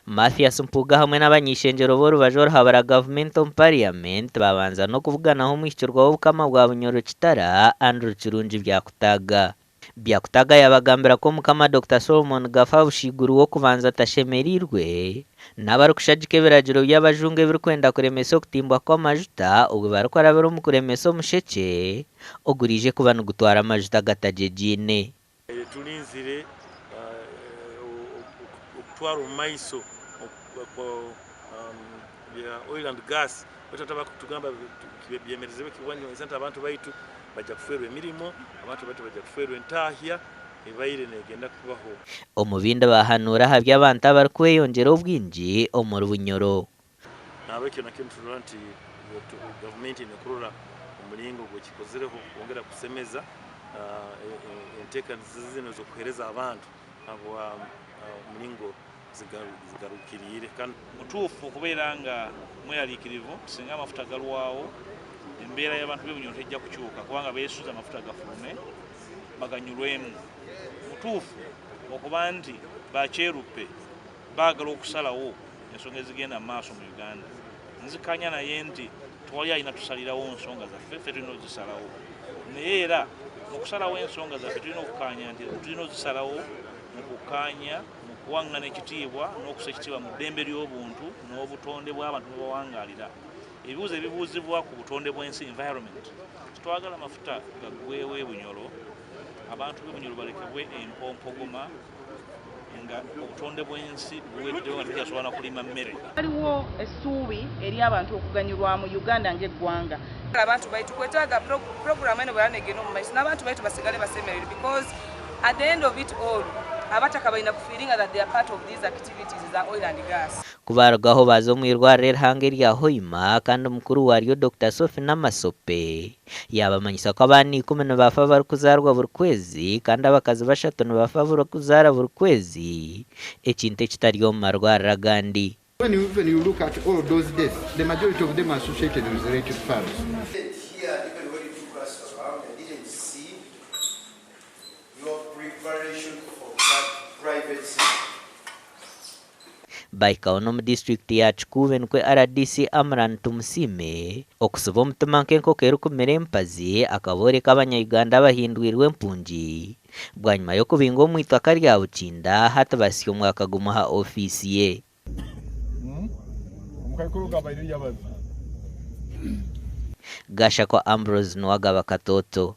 Mathias Mpuuga hamwe n'abany'ishengyero b'orubaju oruhabura gavumenti omu pariyamenti babanza n'okubuganaho omwishikirwa w'obukama bwa Bunyoro Kitara, Andrew Kirungi Byakutaaga. Byakutaaga yabagambira ku Omukama Dokita Solomon Gafa Bushiguru w'okubanza atashemereirwe n'abarikushagika ebiragiro by'abajungu ebirikwenda kuremesa okutimbwa kw'amajuta obwo barikurabira omu kuremesa omushekye oguraije kuba nigutwara amajuta agatagyegyeine. Turinzire okutwara omu maiso bya oil and gas beitu hati abakutugamba byemerezibwe kibwanyu nti abantu baitu baija kufeerwa emirimo, abantu baitu baija kufeerwa entahya ebaire negenda kubaho. Omu bindi baahanuura aha by'abantu abarikweyongyera obwingi omuri Bunyoro. Nahabwekyo nakyo niturora nti gavumenti eine kurora omuringo ogu ekikozireho kwongera kusemeza enteekaniza zinu ez'okuheereza abantu habwa omuringo zigarukiriire. Mutuufu okubeera nga mweraliikirivu nti singa amafuta galwawo, embeera y'abantu b'e Bunyoro tejja kukyuka kubanga beesuze amafuta gafulume baganyulwemu. Mutuufu okuba nti ba kyeruppe baagala okusalawo ensonga ezigenda mu maaso mu Uganda. Nzikanya naye nti tewali alina tusalirawo nsonga zaffe, ffe tulina ozisalawo. Naye era mu kusalawo ensonga zaffe tulina okukaanya nti tulina ozisalawo mu kukkaanya, mu kuwang'ana ekitiibwa n'okussa ekitiibwa mu ddembe ly'obuntu n'obutonde bw'abantu mwe bawangaalira. Ebibuuzo ebibuuzibwa ku butonde bw'ensi, environment, Tetwagala mafuta gaggwewo e Bunyoro, abantu b'e Bunyoro balekebwe empompogoma nga obutonde bw'ensi buweddewo nga tebakyasobola na kulima mmere. Waliwo essuubi eri abantu okuganyulwa mu Uganda ng'eggwanga. Abantu baitu kwetaaga puroguramu eno bwera negenda omu maiso n'abantu baitu basigale basemereire because at the end of it all abataka baina kufeelinga that they are part of these activities za oil and gas. Ku baarugaho baaza omu irwariro erihango erya Hoima kandi mukuru waaryo Dokita Sophie Namasope yaabamanyisa ku abaana ikumi nibafa barikuzaarwa buri kwezi kandi abakazi bashatu nibafa barikuzaara buri kwezi ekintu ekitari omu marwariro agandi. When you even you look at all those deaths, the majority of them are associated with rape files. Bahikaho n'omu disiturikiti ya Kikuube nikwo rdc Amran Tumusiime okusiba omutima nk'enkoko erikumira empazi akabooreka abanya-Uganda abahindwirwe empungi bwanyima y'okubingwa omu itaka rya Bukinda hati basya omwaka gumwe aha ofiisi ye. Gashakwa Ambrose niwe agaba Katooto.